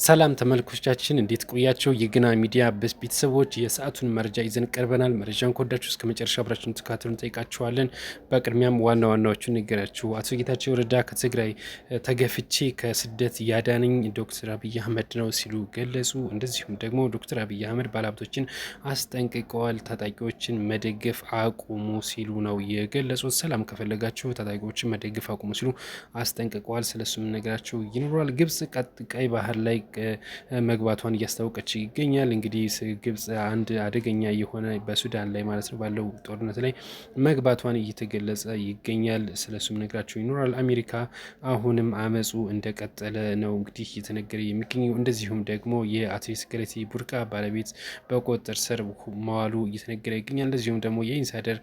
ሰላም ተመልካቾቻችን፣ እንዴት ቆያችሁ? የግና ሚዲያ ቤተሰቦች የሰዓቱን መረጃ ይዘን ቀርበናል። መረጃን ከወዳችሁ እስከ መጨረሻ አብራችሁን እንድትከታተሉ እንጠይቃችኋለን። በቅድሚያም ዋና ዋናዎቹን ንገራችሁ። አቶ ጌታቸው ረዳ ከትግራይ ተገፍቼ ከስደት ያዳነኝ ዶክተር አብይ አህመድ ነው ሲሉ ገለጹ። እንደዚሁም ደግሞ ዶክተር አብይ አህመድ ባለሀብቶችን አስጠንቅቀዋል። ታጣቂዎችን መደገፍ አቁሙ ሲሉ ነው የገለጹት። ሰላም ከፈለጋችሁ ታጣቂዎችን መደገፍ አቁሙ ሲሉ አስጠንቅቀዋል። ስለሱ የምነግራችሁ ይኖራል። ግብጽ ቀይ ባህር ላይ መግባቷን እያስታወቀች ይገኛል። እንግዲህ ግብጽ አንድ አደገኛ የሆነ በሱዳን ላይ ማለት ነው ባለው ጦርነት ላይ መግባቷን እየተገለጸ ይገኛል። ስለሱም ነግራቸው ይኖራል። አሜሪካ አሁንም አመፁ እንደቀጠለ ነው እንግዲህ እየተነገረ የሚገኘው። እንደዚሁም ደግሞ የአትሌት ገለቴ ቡርቃ ባለቤት በቁጥጥር ስር መዋሉ እየተነገረ ይገኛል። እንደዚሁም ደግሞ የኢንሳይደር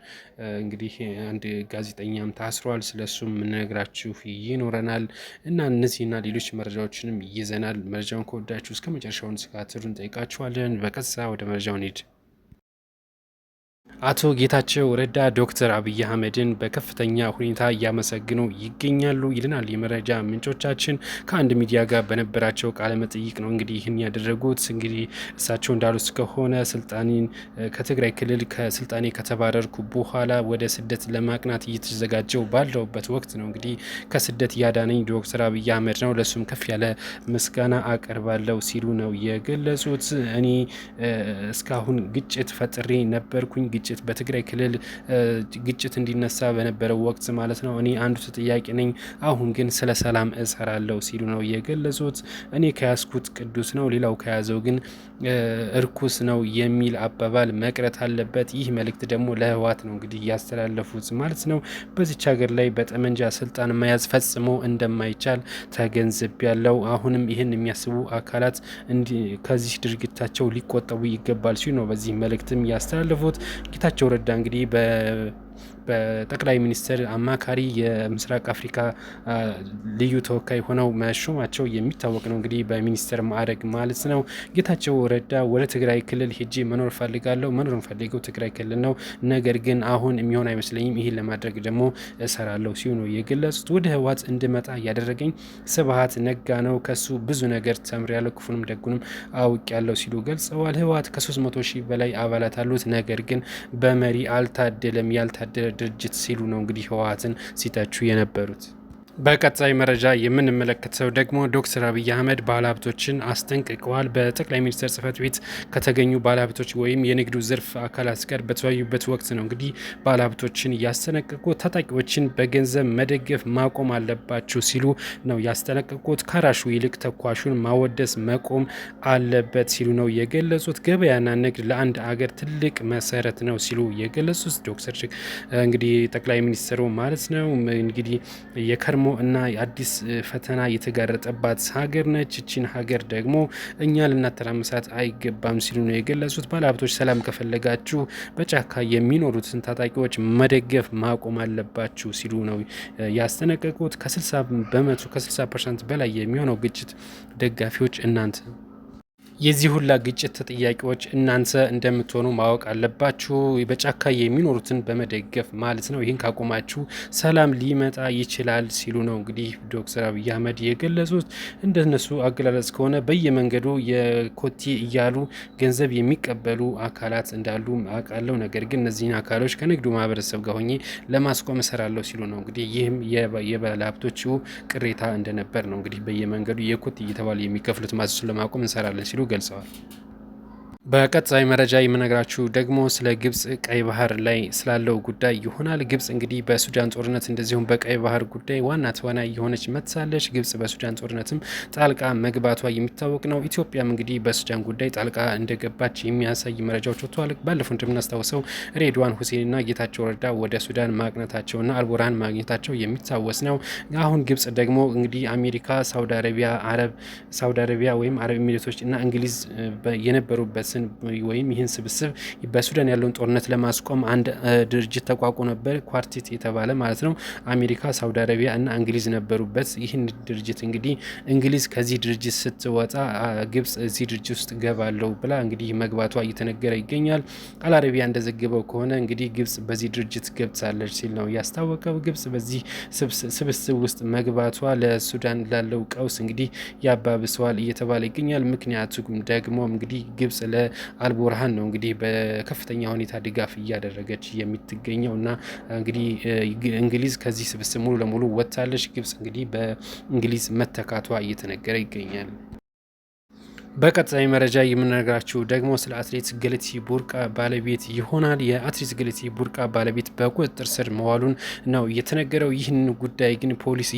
እንግዲህ አንድ ጋዜጠኛም ታስሯል። ስለሱም ነግራችሁ ይኖረናል እና እነዚህና ሌሎች መረጃዎችንም ይዘናል። መረጃውን ከወዳችሁ እስከ መጨረሻውን እንድትከታተሉ እንጠይቃችኋለን። በቀጥታ ወደ መረጃው እንሂድ። አቶ ጌታቸው ረዳ ዶክተር አብይ አህመድን በከፍተኛ ሁኔታ እያመሰግኑ ይገኛሉ ይልናል የመረጃ ምንጮቻችን። ከአንድ ሚዲያ ጋር በነበራቸው ቃለ መጠይቅ ነው እንግዲህ ይህን ያደረጉት። እንግዲህ እሳቸው እንዳሉት ከሆነ ስልጣኔን ከትግራይ ክልል ከስልጣኔ ከተባረርኩ በኋላ ወደ ስደት ለማቅናት እየተዘጋጀው ባለውበት ወቅት ነው እንግዲህ ከስደት ያዳነኝ ዶክተር አብይ አህመድ ነው፣ ለሱም ከፍ ያለ ምስጋና አቀርባለሁ ሲሉ ነው የገለጹት። እኔ እስካሁን ግጭት ፈጥሬ ነበርኩኝ፣ ግጭት በትግራይ ክልል ግጭት እንዲነሳ በነበረው ወቅት ማለት ነው። እኔ አንዱ ተጠያቂ ነኝ። አሁን ግን ስለ ሰላም እሰራለሁ ሲሉ ነው የገለጹት። እኔ ከያዝኩት ቅዱስ ነው፣ ሌላው ከያዘው ግን እርኩስ ነው የሚል አባባል መቅረት አለበት። ይህ መልእክት ደግሞ ለህወሓት ነው እንግዲህ እያስተላለፉት ማለት ነው። በዚች ሀገር ላይ በጠመንጃ ስልጣን መያዝ ፈጽሞ እንደማይቻል ተገንዝቤያለሁ። አሁንም ይህን የሚያስቡ አካላት ከዚህ ድርጊታቸው ሊቆጠቡ ይገባል ሲሉ ነው በዚህ መልእክትም ያስተላለፉት። ጌታቸው ረዳ እንግዲህ በጠቅላይ ሚኒስትር አማካሪ የምስራቅ አፍሪካ ልዩ ተወካይ ሆነው መሾማቸው የሚታወቅ ነው። እንግዲህ በሚኒስትር ማዕረግ ማለት ነው። ጌታቸው ረዳ ወደ ትግራይ ክልል ሄጄ መኖር ፈልጋለሁ፣ መኖር ፈልገው ትግራይ ክልል ነው፣ ነገር ግን አሁን የሚሆን አይመስለኝም፣ ይህን ለማድረግ ደግሞ እሰራለሁ ሲሉ ነው የገለጹት። ወደ ህወሓት እንድመጣ ያደረገኝ ስብሀት ነጋ ነው፣ ከሱ ብዙ ነገር ተምሬያለሁ፣ ክፉንም ደጉንም አውቄያለሁ ሲሉ ገልጸዋል። ህወሓት ከ300 ሺህ በላይ አባላት አሉት፣ ነገር ግን በመሪ አልታደለም፣ ያልታደለ ድርጅት ሲሉ ነው እንግዲህ ህወሓትን ሲተቹ የነበሩት። በቀጣይ መረጃ የምንመለከተው ደግሞ ዶክተር አብይ አህመድ ባለሀብቶችን አስጠንቅቀዋል። በጠቅላይ ሚኒስትር ጽህፈት ቤት ከተገኙ ባለሀብቶች ወይም የንግዱ ዘርፍ አካላት ጋር በተወያዩበት ወቅት ነው እንግዲህ ባለሀብቶችን እያስጠነቀቁ ታጣቂዎችን በገንዘብ መደገፍ ማቆም አለባችሁ ሲሉ ነው ያስጠነቀቁት። ከራሹ ይልቅ ተኳሹን ማወደስ መቆም አለበት ሲሉ ነው የገለጹት። ገበያና ንግድ ለአንድ አገር ትልቅ መሰረት ነው ሲሉ የገለጹት ዶክተር እንግዲህ ጠቅላይ ሚኒስትሩ ማለት ነው። እንግዲህ የከርሞ እና የአዲስ ፈተና የተጋረጠባት ሀገር ነች። እቺን ሀገር ደግሞ እኛ ልናተራምሳት አይገባም ሲሉ ነው የገለጹት። ባለሀብቶች ሰላም ከፈለጋችሁ በጫካ የሚኖሩትን ታጣቂዎች መደገፍ ማቆም አለባችሁ ሲሉ ነው ያስጠነቀቁት። ከ60 በመቶ ከ60% በላይ የሚሆነው ግጭት ደጋፊዎች እናንተ የዚህ ሁላ ግጭት ተጠያቂዎች እናንተ እንደምትሆኑ ማወቅ አለባችሁ። በጫካ የሚኖሩትን በመደገፍ ማለት ነው። ይህን ካቆማችሁ ሰላም ሊመጣ ይችላል ሲሉ ነው እንግዲህ ዶክተር አብይ አህመድ የገለጹት። እንደነሱ አገላለጽ ከሆነ በየመንገዱ የኮቲ እያሉ ገንዘብ የሚቀበሉ አካላት እንዳሉ አውቃለሁ። ነገር ግን እነዚህን አካሎች ከንግዱ ማህበረሰብ ጋር ሆኜ ለማስቆም እሰራለሁ ሲሉ ነው እንግዲህ ይህም የባለሀብቶቹ ቅሬታ እንደነበር ነው እንግዲህ በየመንገዱ የኮቲ እየተባሉ የሚከፍሉት ማዘሱን ለማቆም እንሰራለን ሲሉ ገልጸዋል። በቀጣይ መረጃ የምነግራችሁ ደግሞ ስለ ግብጽ ቀይ ባህር ላይ ስላለው ጉዳይ ይሆናል። ግብጽ እንግዲህ በሱዳን ጦርነት እንደዚሁም በቀይ ባህር ጉዳይ ዋና ተዋናይ የሆነች መጥታለች። ግብጽ በሱዳን ጦርነትም ጣልቃ መግባቷ የሚታወቅ ነው። ኢትዮጵያም እንግዲህ በሱዳን ጉዳይ ጣልቃ እንደገባች የሚያሳይ መረጃዎች ወጥተዋል። ባለፈው እንደምናስታውሰው ሬድዋን ሁሴንና ጌታቸው ረዳ ወደ ሱዳን ማቅናታቸውና አልቡርሃን ማግኘታቸው የሚታወስ ነው። አሁን ግብጽ ደግሞ እንግዲህ አሜሪካ፣ ሳውዲ አረቢያ፣ አረብ ሳውዲ አረቢያ ወይም አረብ ኤሚሬቶች እና እንግሊዝ የነበሩበት ድርጅትን ወይም ይህን ስብስብ በሱዳን ያለውን ጦርነት ለማስቆም አንድ ድርጅት ተቋቁሞ ነበር፣ ኳርቴት የተባለ ማለት ነው። አሜሪካ፣ ሳውዲ አረቢያ እና እንግሊዝ ነበሩበት። ይህን ድርጅት እንግዲህ እንግሊዝ ከዚህ ድርጅት ስትወጣ ግብጽ እዚህ ድርጅት ውስጥ ገባለው ብላ እንግዲህ መግባቷ እየተነገረ ይገኛል። አልአረቢያ እንደዘገበው ከሆነ እንግዲህ ግብጽ በዚህ ድርጅት ገብታለች ሲል ነው ያስታወቀው። ግብጽ በዚህ ስብስብ ውስጥ መግባቷ ለሱዳን ላለው ቀውስ እንግዲህ ያባብሰዋል እየተባለ ይገኛል። ምክንያቱም ደግሞ እንግዲህ ግብጽ ለአልቡርሃን ነው እንግዲህ በከፍተኛ ሁኔታ ድጋፍ እያደረገች የምትገኘው እና እንግዲህ እንግሊዝ ከዚህ ስብስብ ሙሉ ለሙሉ ወጥታለች። ግብጽ እንግዲህ በእንግሊዝ መተካቷ እየተነገረ ይገኛል። በቀጣይ መረጃ የምንነግራችሁ ደግሞ ስለ አትሌት ገለቴ ቡርቃ ባለቤት ይሆናል። የአትሌት ገለቴ ቡርቃ ባለቤት በቁጥጥር ስር መዋሉን ነው የተነገረው። ይህን ጉዳይ ግን ፖሊስ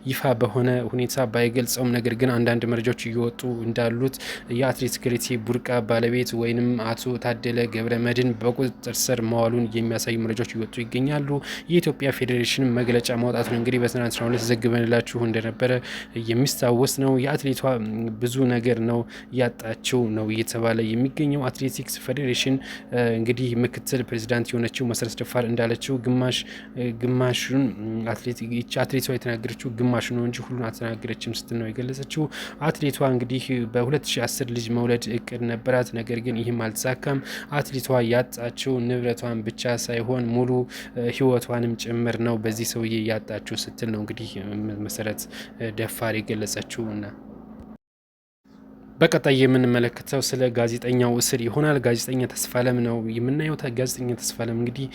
ይፋ በሆነ ሁኔታ ባይገልጸውም፣ ነገር ግን አንዳንድ መረጃዎች እየወጡ እንዳሉት የአትሌት ገለቴ ቡርቃ ባለቤት ወይንም አቶ ታደለ ገብረ መድህን በቁጥጥር ስር መዋሉን የሚያሳዩ መረጃዎች እየወጡ ይገኛሉ። የኢትዮጵያ ፌዴሬሽን መግለጫ ማውጣቱን እንግዲህ በትናንትናው ዕለት ዘግበንላችሁ እንደነበረ የሚስታወስ ነው። የአትሌቷ ብዙ ነገር ነው ያጣችው ነው እየተባለ የሚገኘው። አትሌቲክስ ፌዴሬሽን እንግዲህ ምክትል ፕሬዚዳንት የሆነችው መሰረት ደፋር እንዳለችው ግማሹን አትሌቷ የተናገረችው ግማሹ ነው እንጂ ሁሉን አልተናገረችም ስትል ነው የገለጸችው። አትሌቷ እንግዲህ በ2010 ልጅ መውለድ እቅድ ነበራት፣ ነገር ግን ይህም አልተሳካም። አትሌቷ ያጣችው ንብረቷን ብቻ ሳይሆን ሙሉ ሕይወቷንም ጭምር ነው በዚህ ሰውዬ ያጣችው ስትል ነው እንግዲህ መሰረት ደፋር የገለጸችው። እና በቀጣይ የምንመለከተው ስለ ጋዜጠኛው እስር ይሆናል። ጋዜጠኛ ተስፋለም ነው የምናየው። ጋዜጠኛ ተስፋለም እንግዲህ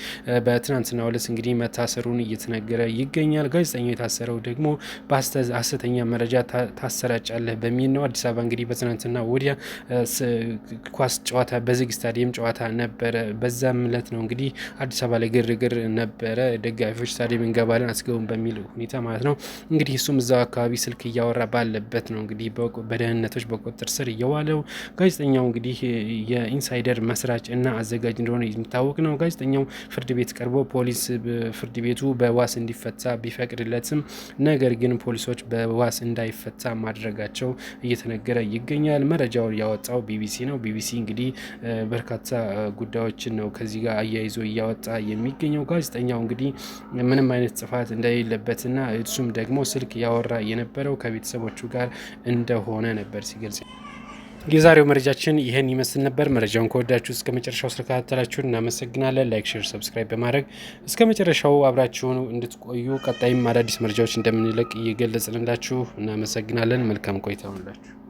በትናንትናው ዕለት እንግዲህ መታሰሩን እየተነገረ ይገኛል። ጋዜጠኛው የታሰረው ደግሞ በሀሰተኛ መረጃ ታሰራጫለህ በሚል ነው። አዲስ አበባ እንግዲህ በትናንትና ወዲያ ኳስ ጨዋታ በዝግ ስታዲየም ጨዋታ ነበረ። በዛም ዕለት ነው እንግዲህ አዲስ አበባ ላይ ግርግር ነበረ። ደጋፊዎች ስታዲየም እንገባለን አስገቡን በሚል ሁኔታ ማለት ነው። እንግዲህ እሱም እዛው አካባቢ ስልክ እያወራ ባለበት ነው እንግዲህ በደህንነቶች በቁጥጥር ስር የዋለው። ጋዜጠኛው እንግዲህ የኢንሳይደር መስራች እና አዘጋጅ እንደሆነ የሚታወቅ ነው። ጋዜጠኛው ፍርድ ቤት ቀርቦ ፖሊስ ፍርድ ቤቱ በዋስ እንዲፈታ ቢፈቅድለትም ነገር ግን ፖሊሶች በዋስ እንዳይፈታ ማድረጋቸው እየተነገረ ይገኛል። መረጃውን ያወጣው ቢቢሲ ነው። ቢቢሲ እንግዲህ በርካታ ጉዳዮችን ነው ከዚህ ጋር አያይዞ እያወጣ የሚገኘው። ጋዜጠኛው እንግዲህ ምንም አይነት ጥፋት እንደሌለበትና እሱም ደግሞ ስልክ ያወራ የነበረው ከቤተሰቦቹ ጋር እንደሆነ ነበር ሲገልጽ። የዛሬው መረጃችን ይህን ይመስል ነበር። መረጃውን ከወዳችሁ እስከ መጨረሻው ስለተከታተላችሁን እናመሰግናለን። Like፣ share፣ subscribe በማድረግ እስከ መጨረሻው አብራችሁን እንድትቆዩ ቀጣይም አዳዲስ መረጃዎች እንደምንለቅ እየገለጽንላችሁ እናመሰግናለን። መልካም ቆይታ ይሁንላችሁ።